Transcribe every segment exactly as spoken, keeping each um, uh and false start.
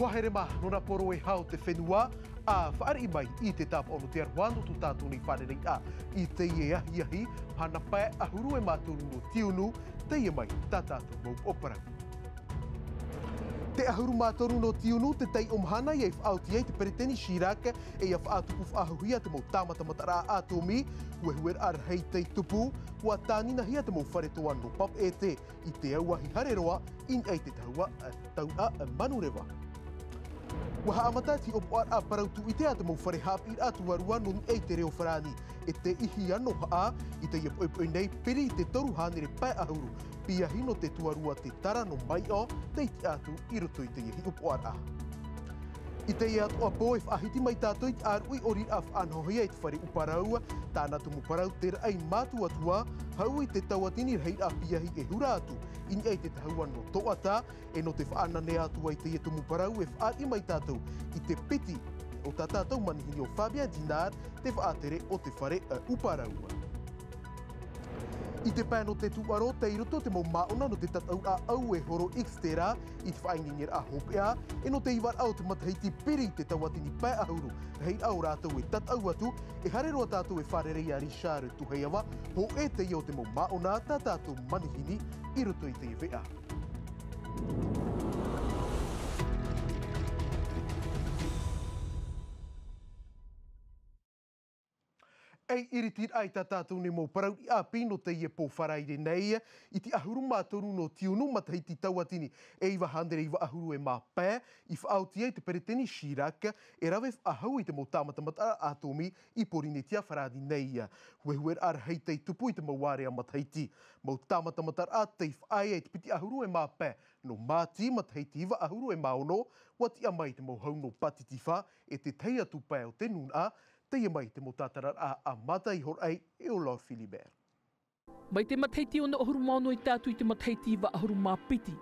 Ua haere mā nō nā poro e hau te fenua, a fāriʻi mai i te tāpaʻo nō te aroha nō tō tātou nei fārereiraʻa. I teie ahiahi, mahana pae ʻahuru e mā toru nō tiunu, teie mai tā tātou mau ʻōparau. Te ʻahuru mā toru nō tiunu, te taiʻo mahana ia i faʻaoti ai te peretiteni Chirac, e ia faʻatupu faʻahouhia te mau tāmatamataraʻa ʻātōmī, huehueraʻa rahi tei tupu, ua tāninahia te mau fare toa nō Papeʻete, i te auahi haere roa, i niʻa i te tahua, tauraʻa manureva. Ua haʻamata te ʻōpuaraʻa parau tūʻite a te mau fare haʻapiʻiraʻa tuarua nō niʻa i te reo Farāni, e te ihi ʻano haʻa, i teie poʻipoʻi nei piri i te toru hānere pae ʻahuru, piahi nō te tuarua te tara nō Maiʻo, tei tiʻa atu i roto i teie ʻōpuaraʻa. I teie atoʻa pō e faʻahiti mai tātou i te ʻāruʻi ʻoriraʻa faʻanahohia e te fare ʻūparau, tāna tumu parau te raʻi mātuatua, hau i te tauatini rahiraʻa piahi e hura atu, i niʻa i te tahua nō Toʻata, e nō te faʻananea atu ai teie tumu parau e fāriʻi mai tātou i te piti o tā tātou manihini ʻo Fabien Dinard, te faʻatere o te fare ʻūparau. I te pae nō te tūʻaro, tei roto te mau māʻona nō te tataʻuraʻa ʻau e horo Xterra, i te faʻaineineraʻa hopeʻa, e nō te ivaraʻa o te matahiti piri i te tauatini pae ʻahuru, rahiraʻa ʻo rātou e tataʻu atu, e haere roa tātou e fārerei iā Richard Tuhiava, hōʻē teie o te mau māʻona tā tātou manihini i roto i teie veʻa. E iritiraʻa i tā tātou nei mau parau ʻāpī nō teie pō Faraire nei, i te ʻahuru mā toru nō tiunu matahiti tauatini e iva hānere iva ʻahuru e mā pae, i faʻaoti ai te peretiteni Chirac, e rave faʻahou i te mau tāmatamataraʻa ʻātōmī i Pōrīnetia Farāni nei. Huehueraʻa rahi tei tupu i te mau ārea matahiti. Mau tāmatamataraʻa tei faʻaea i te piti ʻahuru e mā pae nō Māti matahiti iva ʻahuru e mā ono, ua tiʻa mai te mau hau nō Pātitifā, e te tahi atu pae o te nūnaʻa, teie mai te mau tātararaʻa a Mata Ihoraʻi e ʻo Laure Philibert. Mai te matahiti ono ʻahuru mā ono e tae atu i te matahiti iva ʻahuru mā piti,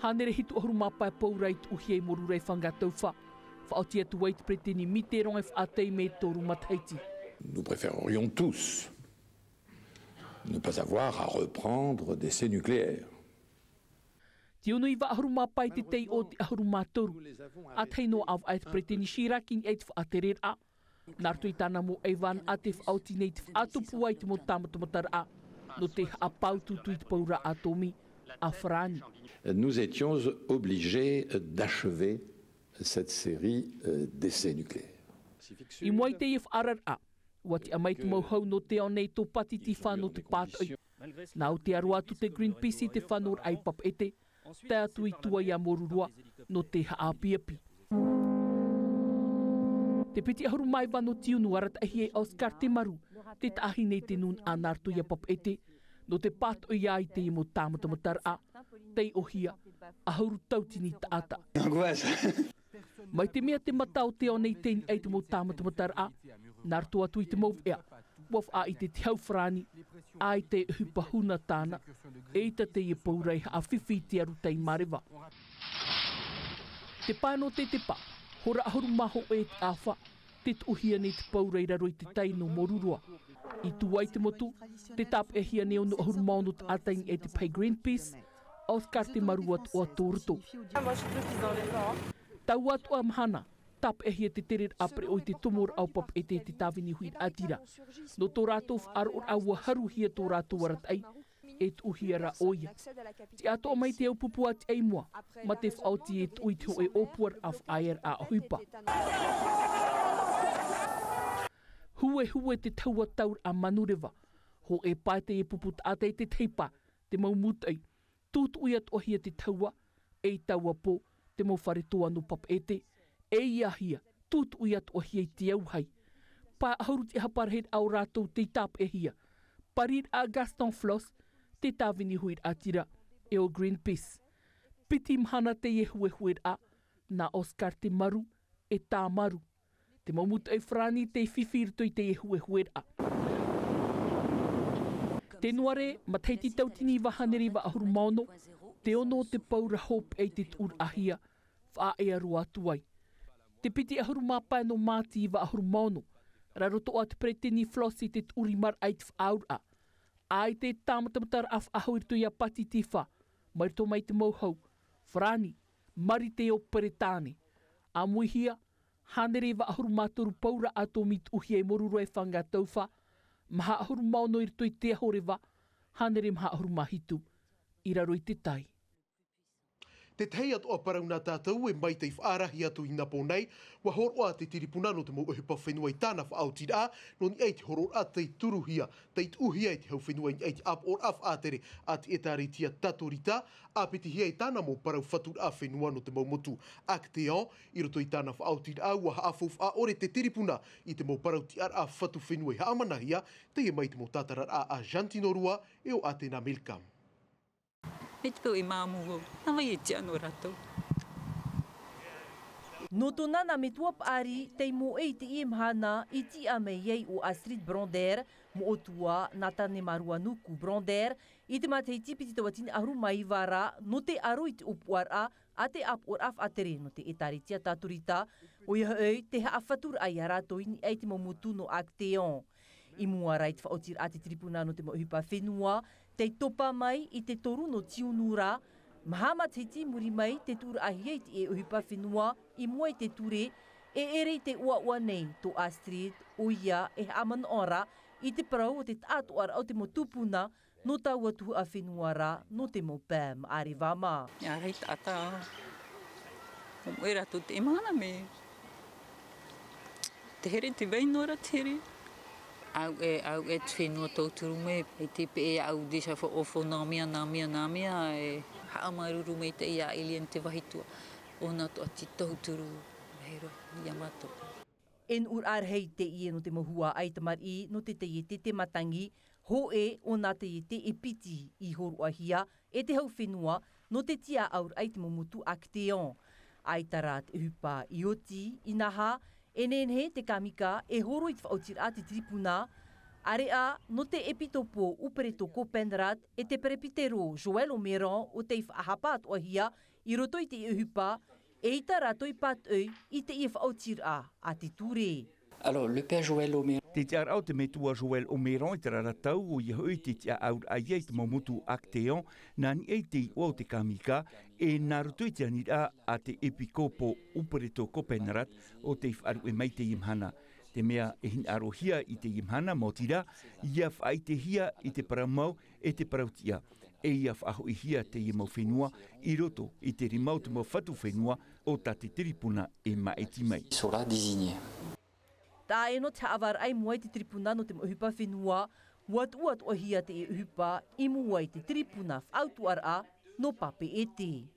hānere hitu ʻahuru mā pae pōura i tuʻuhia i Morurai Fanga Taufa, faʻaoti atu ai te peretiteni Mitterrand e faʻataime e toru matahiti. Nous préférerions tous ne pas avoir à reprendre d'essais nucléaires. Tiunu iva ʻahuru mā pae i te taiʻo o te ʻahuru mā toru. ʻĀtahi noa ʻāvaʻe te peretiteni Chirac i niʻa i te faʻatereraʻa. Nā roto i tāna mau ʻaivānaʻa tē faʻaoti nei te faʻatupu ai te mau tāmatamataraʻa nō te haʻapāutuutu i te pōura ʻātōmī a Farāni. Nous étions obligés d'achever cette série, euh, d'essais nucléaires. I mua i teie faʻaararaʻa, ua tiʻa mai te mau hau nō te ao nei tō Pātitifā nō te pātoʻi. Nā ʻō tē aro atu te Greenpeace i te fānauraʻa i Papeʻete, tae atu i tua iā Moruroa, nō te haʻapiapi. Te piti ʻahuru mā iva nō tiunu arataʻihia e Oscar Temaru, te taʻahine i te nūnaʻa nā roto iā Papeʻete, nō te pātoʻi ai teie mau tāmatamataraʻa, taiʻohia, ʻahuru tauatini taʻata. Angoisse. Mai te mea te mata o te ao nei tei niʻa i te mau tāmatamataraʻa, nā roto atu i te mau veʻa, ua faʻaʻite te hau Farāni, ʻaita e ʻohipa huna tāna, eʻita teie pōura e haʻafifi i te aru tai māreva. Te pae nō Tetepa, hora ʻahuru mā hōʻē te ʻāfa, tē tuʻuhia nei te pōura i raro i te tai nō Moruroa. I tua i te motu, tē tāpeʻahia nei e ono ʻahuru mā ono taʻata i niʻa i te pahi Greenpeace, Oscar Temaru atoʻa tō roto. Taua atoʻa mahana, tāpeʻahia te tereraʻa pereʻoʻo i te tomoraʻa o Papeʻete i te tāvini huiraʻatira. Nō tō rātou faʻaroʻoraʻa ua haruhia tō rātou arataʻi, e tuʻuhia ra ʻoia. Tiʻa atoʻa mai te au pupu a tiʻa i mua, mā te faʻaoti e tuʻu i te hōʻē ʻōpuaraʻa faʻaearaʻa ʻohipa. Huehue te tahua tauraʻa manureva, hōʻē pae teie pupu taʻata i te tahi pae, te mau mūtoʻi, tūtuʻi atoʻahia te tahua, e i taua pō, te mau fare toa nō Papeʻete, e ia hia, tūtuʻi atoʻahia i te auahi. Pae ʻahuru te hapa rahiraʻa o rātou tei tāpeʻahia. Pariraʻa Gaston Flosse, te tāvini huiraʻatira, e ʻo Greenpeace. Piti mahana teie huehueraʻa, nā Oscar Temaru, e Tamaru. Te mau mūtoʻi Farāni tei fifi i roto i teie huehueraʻa. Tenuare, matahiti tauatini iva hānere iva ʻahuru mā ono, te ono o te pōura hopeʻa i te tuʻuraʻahia, faʻaea roa atu ai. Te piti ʻahuru mā pae nō Māti iva ʻahuru mā ono, raro atoʻa te peretiteni Flosse i te tuʻurimaraʻa i te faʻaauraʻa. ʻAita e tāmatamataraʻa faʻahou i roto iā Pātitifā, mai roto mai te mau hau, Farāni, Marite ʻo Peretāne. ʻĀmuihia, hānere iva ʻahuru mā toru paura ʻātomi tuʻuhia i Moruroa e Fanga Taufa, maha ʻahuru mā ono i roto i Te Aho Reva, hānere maha ʻahuru mā hitu i raro i te tai. Te tahi atoʻa parau nā tātou e mai tei faʻarahi atu i nā pō nei, ʻua hōroʻa te tiripuna nō te mau ʻohipa fenua i tāna faʻaotiraʻa, nō niʻa i te hōroʻa tei turuhia, tei tuʻuhia e te hau fenua i niʻa i te ʻāpoʻoraʻa faʻatere a te ʻĒtārētia Tatorita, ʻāpitihia i tāna mau parau faturaʻa fenua nō te mau motu Actéon, i roto i tāna faʻaotiraʻa ʻua haʻafaufaʻa ʻore te tiripuna i te mau parau tiʻaraʻa fatu fenua i haʻamanahia, teie mai te mau tātararaʻa a Jantino Rua e ʻo Atena Milcam. E te peu e māmū au, nā vai e tiʻa nō rātou. Nō tōna nā metua paʻari, tei moʻe i teie mahana i tiʻa mai ai ʻo Astrid Brander, moʻotua nā Tanemarua Nuku Brander, i te matahiti piti tauatini ʻahuru mā iva ra, nō te aro i te ʻōpuaraʻa a te ʻāpoʻoraʻa faʻatere nō te ʻĒtārētia Tatorita, ʻoia hoʻi te haʻafaturaʻa ia rātou i niʻa i te mau motu nō Actéon. I mua ra i te faʻaotiraʻa a te tiripuna nō te mau ʻohipa fenua, tei topa mai i te toru nō tiunu ra, maha matahiti i muri mai te tuʻuraʻahia i teie ʻohipa fenua i mua i te ture, e ʻere i te ʻoaʻoa nei tō Astrid, ʻoia e haʻamanaʻo ra i te parau o te taʻatoʻaraʻa o te mau tupuna nō taua tuhaʻa fenua ra, nō te mau pae maʻareva mā. ʻArahi taʻata, ʻo moʻe rātou te mahana mai. Te here, te vai noa ra te here. Au e, au e te fenua tauturu mai, e te peʻe au déjà fa-, ʻo fo nā mea, nā mea, nā mea, e haʻamāuruuru maitaʻi ia Eliane te vāhi tua, ʻo nā toʻa te tauturu, rahi roa, ia mātou. E nuʻuraʻa rahi teie nō te mau huaʻai tamariʻi nō te taiete Te Matangi, hōʻē o nā taiete e piti i hōroʻahia e te hau fenua nō te tiaʻauraʻa i te mau motu Actéon. ʻAita rā te ʻohipa i oti, inaha, e nehenehe te Kamika e horo i te faʻaotiraʻa a te tiripuna, ʻāreʻa nō te ʻEpitopo Upereto Copenrath e te Perepitero Joël Omeron ʻo tei faʻahapa atoʻahia i roto i te ʻohipa, eʻita rātou i pātoʻi i teie faʻaotiraʻa a te ture. Alors, le père Joël Omeron. Te tiʻaraʻa o te metua Joël Omeron i terā ra tau, ʻoia hoʻi te tiaʻauraʻa ia i te mau motu Actéon, nā niʻa i te iʻoa o te Kamika, e nā roto i te aniraʻa a te ʻEpikopo Upereto Copenrath ʻo tei faʻaruʻe mai teie mahana. Te mea e hinaʻarohia i teie mahana, maoti rā, ʻia faʻaʻitehia i te parau mau e te parau tiʻa, e ʻia faʻahoʻihia teie mau fenua i roto i te rima o te mau fatu fenua ʻo tā te tiripuna e māʻiti mai. Ils sont là désignés. Taʻa ʻē nō te haʻavāraʻa i mua i te tiripuna nō te mau ʻohipa fenua, ʻua tuʻu atoʻahia teie ʻohipa i mua i te tiripuna faʻautuʻaraʻa nō Papeʻete.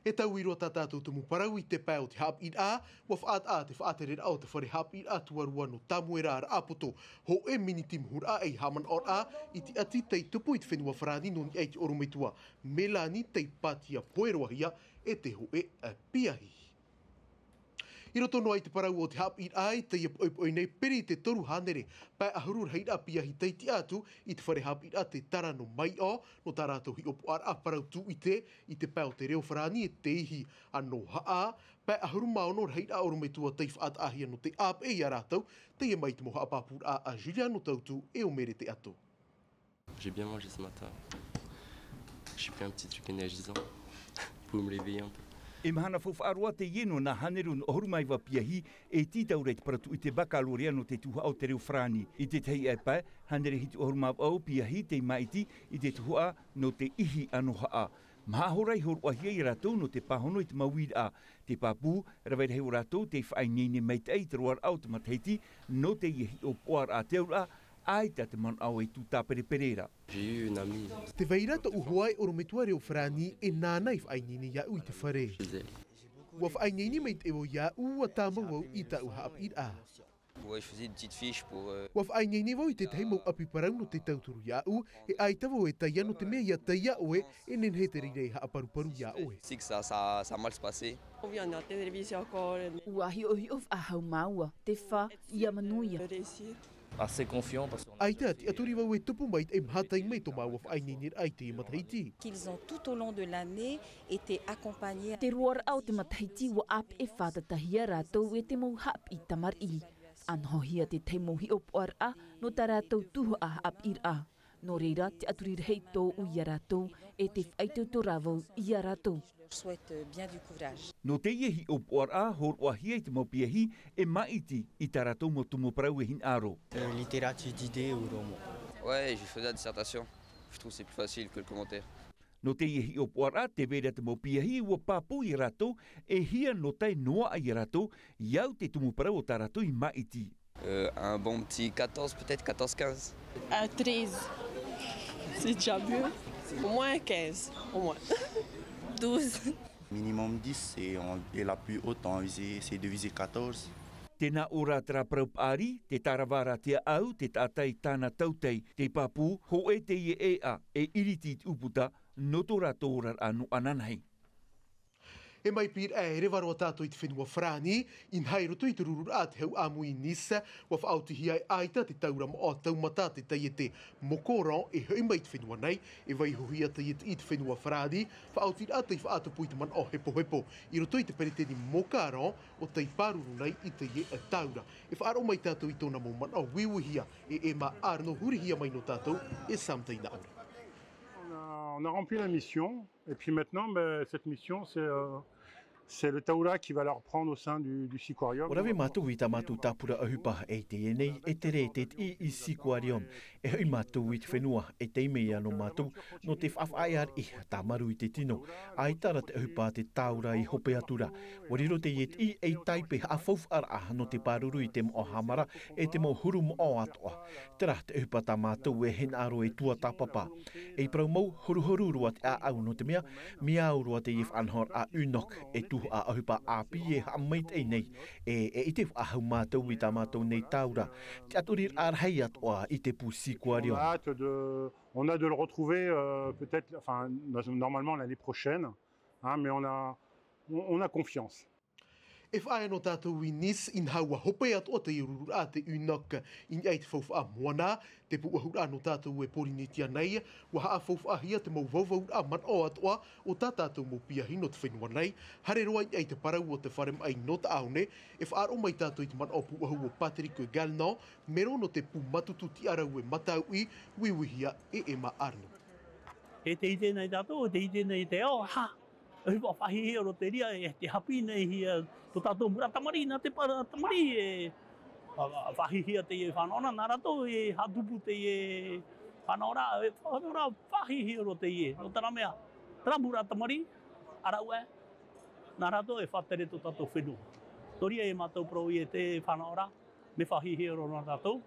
E taui roa tā tātou tumu parau i te pae o te haʻapiʻiraʻa, ʻua faʻataʻa te faʻatereraʻa o te fare haʻapiʻiraʻa tuarua nō Tamuera Raʻapoto, hōʻē miniti mahuraʻa ei haʻamanaʻoraʻa i te ʻati tei tupu i te fenua Farāni nō niʻa i te ʻorometua Melanie tei pātia poheroahia e te hōʻē piahi. I roto noa i te parau o te haʻapiʻiraʻa i teie poʻipoʻi nei, piri te toru hānere pae ʻahuru rahiraʻa piahi tei tiʻa atu i te fare haʻapiʻiraʻa Te Tarano Maiʻo, nō tā rātou hiʻopoʻaraʻa parau tūʻite i te pae o te reo Farāni e te ihi ʻano haʻa, pae ʻahuru mā ono rahiraʻa ʻorometua tei faʻataʻahia nō te ʻāpeʻe ia rātou, teie mai te mau haʻapāpūraʻa a Juliano Tautu e ʻo Mere Te Ato. J'ai bien mangé ce matin. J'ai pris un petit truc énergisant pour me réveiller un peu. E mahana faufaʻa roa teie nō nā hānere ʻahuru mā iva piahi e tītau ra i te parau tūʻite baccalauréat nō te tuhaʻa o te reo Farāni. I te tahi pae, hānere hitu ʻahuru mā vaʻu piahi tei māʻiti i te tuhaʻa nō te ihi ʻano haʻa. Maha hora i hōroʻahia ia rātou nō te pāhono i te mau uiraʻa. Te pāpū, rave rahi o rātou tei faʻaineine maitaʻi i te roaraʻa o te matahiti nō teie hiʻopoʻaraʻa te auraʻa, ʻaita te manaʻo e tū tāperepere ra. J'ai eu une amie. Tē vai ra tōʻu hoa e ʻorometua reo Farāni e nāna i faʻaineine iāʻu i te fare. Chez elle. ʻUa faʻaineine maitaʻi vau iāʻu, ʻua tāmau au i tāʻu haʻapiʻiraʻa. Ouais, je faisais une petite fiche pour, euh, ʻUa faʻaineine vau i te tahi mau ʻapi parau nō te tauturu iāʻu, e ʻaita vau e taea nō te mea ʻia taea ʻoe, e nehenehe te reira e haʻaparuparu iā ʻoe. Je sais que ça, ça, ça a mal se passé. On vient à la télévision encore. ʻUa hiʻohiʻo faʻahou māua, te fā, ʻia manuia. Assez confiant parce qu'on a ʻAita, tiʻaturi vau e tupu maitaʻi e maha taime i tō māua faʻaineineraʻa i teie matahiti. Qu'ils ont tout au long de l'année été accompagnés. Te roaraʻa o te matahiti ʻua ʻāpeʻe fātatahia rātou e te mau haʻapiʻi tamariʻi. ʻA nohohia te tahi mau hiʻopoʻaraʻa nō tā rātou tuhaʻa haʻapiʻiraʻa. Nō reira, te tiʻaturi rahi tōʻu ia rātou, e te faʻaitoito rā vau ia rātou. Je souhaite bien du courage. Nō teie hiʻopoʻaraʻa, hōroʻahia i te mau piahi, e māʻiti i tā rātou mau tumu parau e hinaʻaro. Euh, littérature d'idées ou roman. Ouais, j'ai fait la dissertation. Je trouve que c'est plus facile que le commentaire. Nō teie hiʻopoʻaraʻa, tē vai ra te mau piahi, ʻua pāpū ia rātou, e hia nō tae noa ia rātou, i au te tumu parau o tā rātou i māʻiti. Euh, un bon petit quatorze, peut-être quatorze quinze. Euh, treize. C'est déjà mieux. Au moins quinze, au moins. Douze. Minimum dix et, on- et la plus haute, on visait, c'est de viser quatorze. Tēnā ʻō rā terā parau paʻari, te tārava ra te ʻāʻau, te taʻata i tāna tautai, te pāpū, hōʻē teie ʻēʻa, e ʻiriti i te ʻūputa, nō tō rātou oraraʻa nō ananahi. E mai pīraʻa e reva roa tātou i te fenua Farāni, inaha i roto i te rururaʻa te hau ʻāmui Nice, ʻua faʻaotihia e ʻaita te taura moʻa taumata te taiete Mokoron e hoʻi mai i te fenua nei, e vaihohia taiete i te fenua Farāni, faʻaotiraʻa tei faʻatupu i te manaʻo hepohepo. I roto i te peretiteni Mokoron, ʻo tei pāruru nei i teie taura. E faʻaroʻo mai tātou i tōna mau manaʻo uiuihia e Emma Arnaud, hurihia mai nō tātou e Sam Tainaʻore. On a, on a rempli la mission, et puis maintenant, ben, cette mission, c'est euh, c'est le taura qui va la reprendre au sein du, du Siquarium. ʻUa rave mātou i tā mātou tāpura ʻohipa, e teie nei, e tere te tiʻi i Siquarium. E hoʻi mātou i te fenua, e taime ia nō mātou, nō te faʻafaʻaearaʻa, tāmarū i te tino, ʻaita rā te ʻohipa te taura i hope atu ra. ʻUa riro teie tiʻi ei taipe haʻafaufaʻaraʻa nō te pāruru i te moʻa hāmara, e te mau huru moʻa atoʻa. Terā te ʻohipa tā mātou e hinaʻaro e tuatāpapa. Ei parau mau, horuhoru roa te ʻāʻau nō te mea, mea au roa teie faʻanahoraʻa UNOC, e tuhaʻa ʻohipa ʻāpī e haʻamaitaʻi nei, e, e ʻite faʻahou mātou i tā mātou nei taura, te tiʻaturiraʻa rahi atoʻa i te pū Siquarium. On a hâte de, on a de le retrouver, euh, peut-être, enfin, normalement l'année prochaine, hein, mais on a, on, on a confiance. E faʻaea nō tātou i Nice, inaha ʻua hope atoʻa teie rururaʻa te UNOC i niʻa i te faufaʻa moana, te pūʻohuraʻa nō tātou e Pōrīnetia nei, ʻua haʻafaufaʻahia te mau vauvauraʻa manaʻo atoʻa o tā tātou mau piahi nō te fenua nei, haere roa i niʻa i te parau o te fare maʻi nō Taʻaone, e faʻaroʻo mai tātou i te manaʻo pūʻohu o Patrick Galenon, mero nō te pū Matutu Tiʻarau e Matauʻi, uiuihia e Emma Arnaud. E te ʻite nei tātou, e te ʻite nei te ao, ha, e faʻahihia roa te reira, e te haʻapiʻi nei hia, tō tātou mura tamariʻi, nā te para tamariʻi, e, a, a, faʻahihia teie fānaʻoraʻa, nā rātou e haʻatupu teie fānaʻoraʻa, e, fānaʻoraʻa, faʻahihia roa teie, nō terā mea, terā mura tamariʻi, ʻa rāua, nā rātou e faʻatere tō tātou fenua. Nō reira e mātou parau ïa te fānaʻoraʻa, mea faʻahihia roa nā tātou.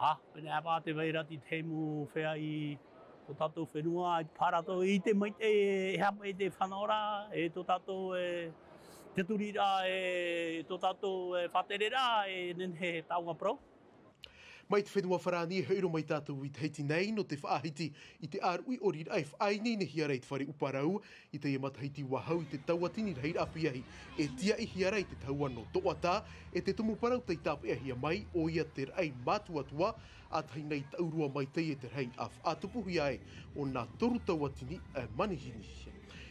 ʻĀ, pēnei paha te vai ra te tahi mau feiā i tō tātou fenua, e pā rātou e ʻite maitaʻi e aha paʻi te fānaʻoraʻa, e tō tātou e tiʻaturiraʻa, e tō tātou e faʻatereraʻa, e nehenehe e tāua parau. Mai te fenua Farāni e hoʻi roa mai tātou i Tahiti nei, nō te faʻahiti i te ʻāruʻi ʻoriraʻa e faʻaineinehia ra i te fare ʻuparau, i teie matahiti ʻua hau i te tauatini rahiraʻa piahi, e tiaʻihia ra i te tahua nō Toʻatā, e te tumu parau tei tāpeʻahia mai, ʻoia te raʻi mātuatua, ʻa tahi nei taurua mai teie te rahi ʻa faʻatupuhia ai, ʻo nā toru tauatini, e, manihini.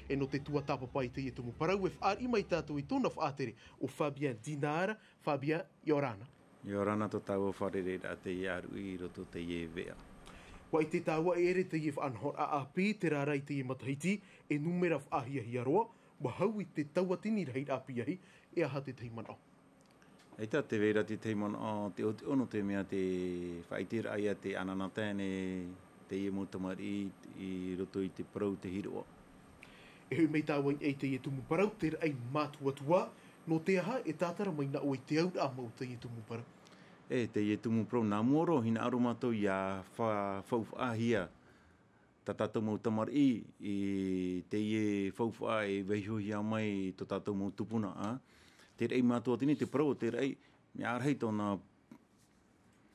E nō te tuatāpapa i teie tumu parau e fāriʻi mai tātou i tōna faʻatere, ʻo Fabien Dinard, Fabien, ʻia ora na. ʻIa ora na tō tāua fārereiraʻa teie ʻāruʻi i roto teie veʻa. ʻUa ʻite tāua e ʻere teie faʻanahoraʻa ʻāpī, terā rā i teie matahiti, e nūmera faʻahiahia roa, ʻua hau i te tauatini rahiraʻa piahi, e aha te tahi manaʻo? ʻAita te vai ra te tahi manaʻo, te ʻoteʻo nō te mea te faʻaʻiteraʻa ïa te ʻananahi teie mau tamariʻi i roto i te parau te hiroʻa. E hoʻi mai tāua i teie tumu parau, te raʻi mātuatua, nō te aha e tātara mai na ʻoe i te auraʻa mau teie tumu parau? E, teie tumu parau, nā mua roa, hinaʻaro mātou ʻia fa-, faufaʻahia tā tātou mau tamariʻi i teie faufaʻa e vaihohia mai i tō tātou mau tupuna, ā. Te raʻi mātuatini, te parau o te raʻi, mea rahi tōna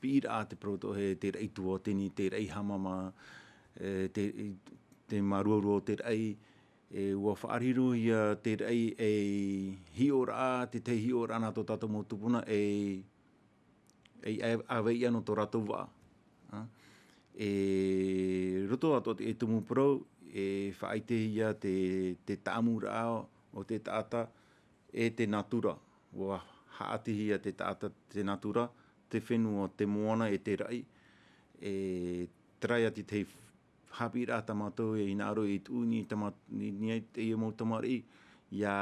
piʻiraʻa te parau atoʻa, e te raʻi tuatini, te raʻi hāmama, e, te, te māruarua o te raʻi, e, ʻua faʻarirohia te raʻi ei hiʻoraʻa, te tahi hiʻoraʻa nā tō tātou mau tupuna, ei, ei ʻā-, ʻāvei ïa nō tō rātou vaʻa. Ā? E roto atoʻa te tumu parau, e faʻaʻitehia te, te tāmuraʻa o te taʻata, e te natura. ʻUa haʻatihia te taʻata, te natura, te fenua, te moana, e te raʻi, e Terā ia te tahi haʻapiʻiraʻa tā mātou e hinaʻaro i tuʻu i niʻa i te mau tamariʻi, ia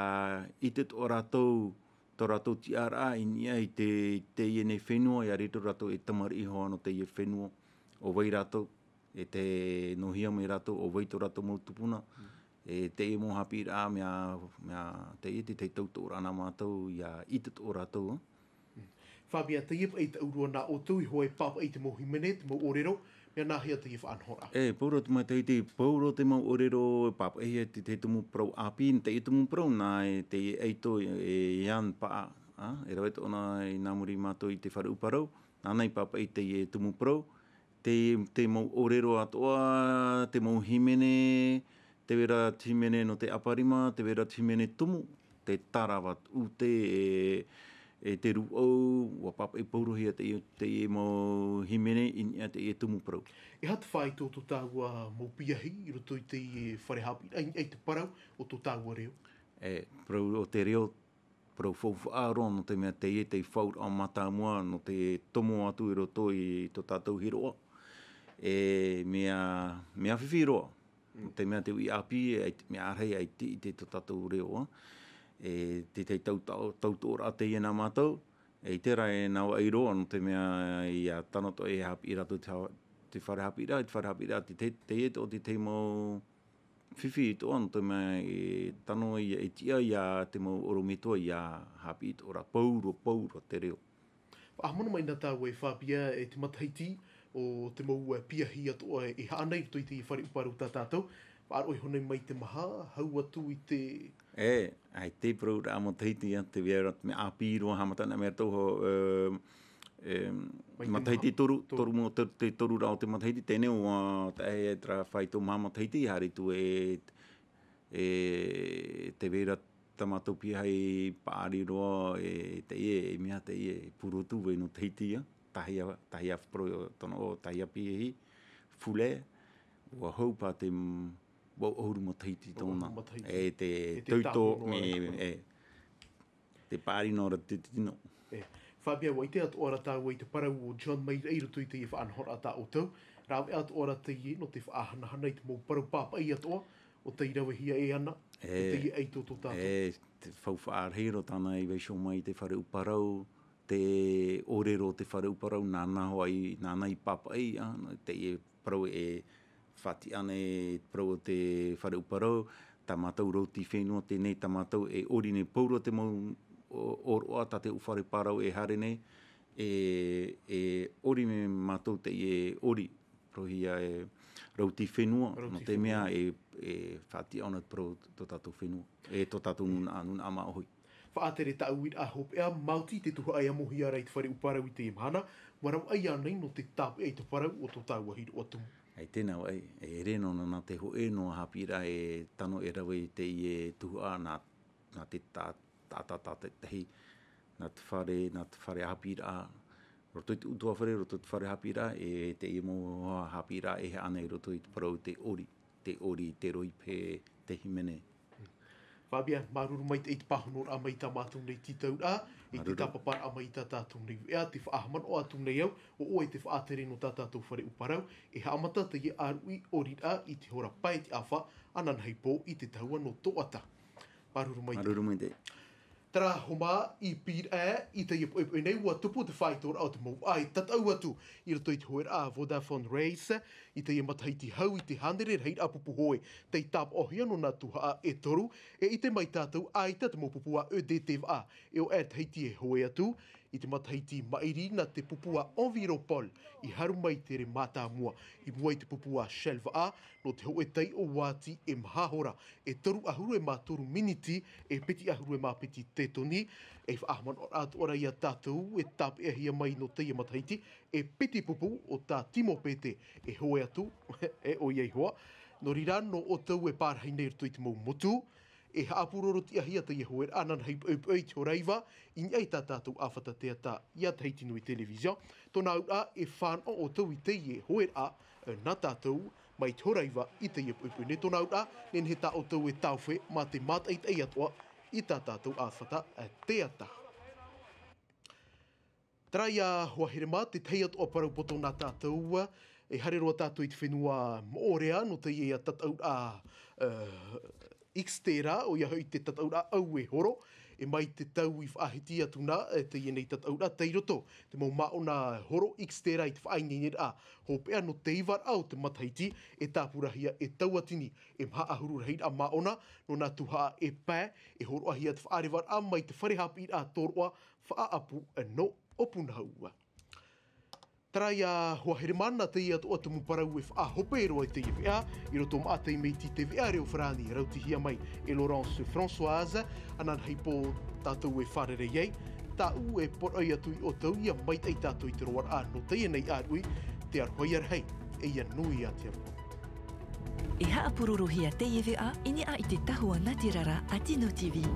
ʻite atoʻa rātou tō rātou tiʻaraʻa i niʻa i te, teie nei fenua, ia riro rātou e tamariʻi hoʻi nō teie fenua, ʻo vai rātou, e te nō hea mai rātou, ʻo vai tō rātou mau tupuna, e teie mau haʻapiʻiraʻa, mea, mea teie te tahi tautooraʻa nā mātou, ia ʻite atoʻa rātou. Fabia, teie paʻi te ʻōrero nā ʻoutou i hoʻi pāpaʻi i te mau hīmene, te mau ʻōrero, mea nā hea teie faʻanahoraʻa? E, pauroa te matahiti, pauroa te mau ʻōrero, e pāpaʻihia te, te tumu parau ʻāpī, teie tumu parau, nā e teie ʻaito, e, Jan Paʻa, a, e rave atoʻa i nā muri mātou i te fare ʻuparau, nāna i pāpaʻi teie tumu parau, te, te mau ʻōrero atoʻa, te mau hīmene, te vera te hīmene nō te ʻaparima, te vera te hīmene tumu, te tarava ute, e, e te rūʻau, ʻua pāpaʻi paurohia te, te mau hīmene i niʻa i teie tumu parau. E aha te faito o tō tāua mau piahi i roto i teie fare haʻapiʻiraʻa i niʻa i te parau o tō tāua reo? E, parau o te reo, parau faufaʻa roa, nō te mea teie te fauraʻa mātāmua, nō te tomo atu i roto i tō tātou hiroʻa. E mea, mea fifi roa, nō te mea te uʻi ʻāpī, e, mea ʻārahi ʻaita i te tō tātou reo, e, te, te tau, tau, tautooraʻa teie nā mātou, e, i terā e navaʻi roa, nō te mea ia tano atoʻa e haʻapiʻi rātou te ha-, te fare haʻapiʻiraʻa, te fare haʻapiʻiraʻa, te, te, teie atoʻa te tahi mau fifi atoʻa, nō te mea e tano ia, e tiʻa ia te mau ʻorometua ia haʻapiʻi atoʻa ra, pauroa, pauroa te reo. Faʻahaʻamanaʻo mai na tāua e Fabia, e te matahiti o te mau, e, piahi atoʻa e haʻa nei i roto i te fare ʻuparau tā tātou. Faʻaroʻo iho nei mai te maha, hau atu i te... E, ʻaita e parau ra matahiti, ia, te vera, te mea ʻāpī roa, haʻamata na mea rātou, e, e, Mai te matahiti maha. toru, Toru. toru mo-, te, te toru ra o te matahiti, teie nei ʻua tae ai terā faito maha matahiti, haere atu e, e, te vera tā mātou piahi paʻari roa, e, teie, e mea teie, e purotu vai nō Tahiti, ia, tahi a, tahi a parau, tōna ʻō, tahi a piahi, fule, ʻua hau paʻi te m-, vau ʻahuru matahiti tōna. Vau ʻahuru matahiti. E te E te tauto, tāhono me, e, e, te paʻari noa ra te tino. E, Fabia, ʻua ʻite atoʻa ra tāua i te parau o John mai i roto i te faʻanahoraʻa tā ʻoutou. Rave atoʻa ra teie nō te faʻahanahana i te mau parau pāpaʻi atoʻa, ʻo tei ravehia e ana, E, e teie ʻaito tō tātou. E, te faufaʻa rahi roa tāna i vaiiho mai i te fare ʻuparau, te ʻōrero o te fare ʻuparau, nāna hoʻi, nāna i pāpaʻi, a, teie parau e faʻatiʻa nei, parau o te fare ʻuparau, tā mātou rauti fenua teie nei, tā mātou e ʻori nei pauroa te mau ʻo-, ʻōroʻa tā te ʻū fare parau e haere nei, e, e ʻori mai mātou teie ʻori, parauhia e rauti fenua, Rauti nō te mea fenua. e, e faʻatiʻa ʻōna te parau tō tātou fenua, e tō tātou nūnaʻa, nūnaʻa māʻohi. Faʻatere tāʻu uiraʻa hopeʻa, maoti te tuhaʻa e amohia ra i te fare ʻuparau i teie mahana, ʻua ravaʻai ānei nō te tāpeʻa i te parau o tō tāua hiroʻa tumu? ʻAita nā vau, e ʻere noa nā te hōʻē noa haʻapiʻiraʻa e tano e rave i teie tuhaʻa nā, nā te tā-, taʻata tātaʻitahi, nā te fare, nā te fare haʻapiʻiraʻa, roto i te ʻutuāfare, roto i te fare haʻapiʻiraʻa, e teie mau haʻapiʻiraʻa e haʻa nei roto i te parau te ʻori, te ʻori, te roipe, te hīmene. Fabia, māuruuru maitaʻi i te pāhonoraʻa mai i tā mātou nei tītauraʻa, i te Māuruuru. tāpaparaʻa mai i tā tātou nei veʻa, te faʻahaʻamanaʻo atu nei au, ʻo ʻoe te faʻatere nō tā tātou fare ʻuparau, e haʻamata teie ʻāruʻi ʻoriraʻa i te hora pae te ʻāfa, ananahi pō i te tahua nō Toʻata. Māuruuru maitaʻi. Māuruuru maitaʻi. Terā hoʻi mā, i pīraʻa, i teie poʻipoʻi nei, ʻua tupu te faitoraʻa o te mau vaʻa e tataʻu atu i roto i te hōʻēraʻa Vodafone Race, i teie matahiti hau i te hānere rahiraʻa pupu hoe, tei tāpaʻohia nō nā tuhaʻa e toru, e ʻite mai tātou ʻaita te mau pupu a E D T vaʻa, e ʻo Air Tahiti e hoe atu, i te matahiti maʻiri nā te pupu a Enviropol, i haru mai te rē mātāmua, i mua i te pupu a Shell vaʻa, nō te hōʻē taiʻo ʻua oti e maha hora, e toru ʻahuru e mā toru miniti, e piti ʻahuru e mā piti tetoni, e faʻahaʻamanaʻo atoʻa ra ia tātou, e tāpeʻahia mai nō teie matahiti, e piti pupu o tā Timo Pete, e hoe atu, e ʻoia iho ā. Nō reira, nō ʻoutou e pārahi nei i roto i te mau motu, e haʻapurorotiʻahia teie hōʻēraʻa ananahi poʻipoʻi i te hora iva, i niʻa i tā tātou ʻāfata teata ia Tahiti Nui Television, tōna auraʻa e fānaʻo ʻoutou i teie hōʻēraʻa, e, nā tātou, mai te hora iva i teie poʻipoʻi nei, tōna auraʻa, nehenehe tā ʻoutou e taofe mā te mātaʻitaʻi atoʻa i tā tātou ʻāfata, e, teata. Terā ia hoa here mā, te tahi atoʻa parau poto nā tātou, E haere roa tātou i te fenua moʻorea nō teie tataʻuraʻa, eh, Xterra, ʻoia hoʻi te tataʻuraʻa ʻau e horo, e mai te tau i faʻahiti atu na, eh, teie nei tataʻuraʻa tei roto te mau māʻona horo Xterra i te faʻaineineraʻa hopeʻa nō te ivaraʻa o te matahiti, e tāpurahia e tauatini e maha ʻahuru rahiraʻa māʻona, nō nā tuhaʻa e pae, e hōroʻahia te faʻarevaraʻa mai te fare haʻapiʻiraʻa tōroʻa faʻaʻapu nō ʻŌpunaʻauia. Terā ia hoa Heremana, teie atoʻa tumu parau e faʻahope roa i teie veʻa, i roto maʻa te mea iti te veʻa reo Farāni, rautihia mai e Laurence Françoise, ananahi pō tātou e fārerei ai, tāʻu e poroʻi atu iā ʻoutou ia maitaʻi tātou i te roaraʻa nō teie nei ʻāruʻi, te aroha ia rahi, e ia nui ā te aroha. E haʻapurorohia teie veʻa i niʻa i te tahua nātirara a Tino T V.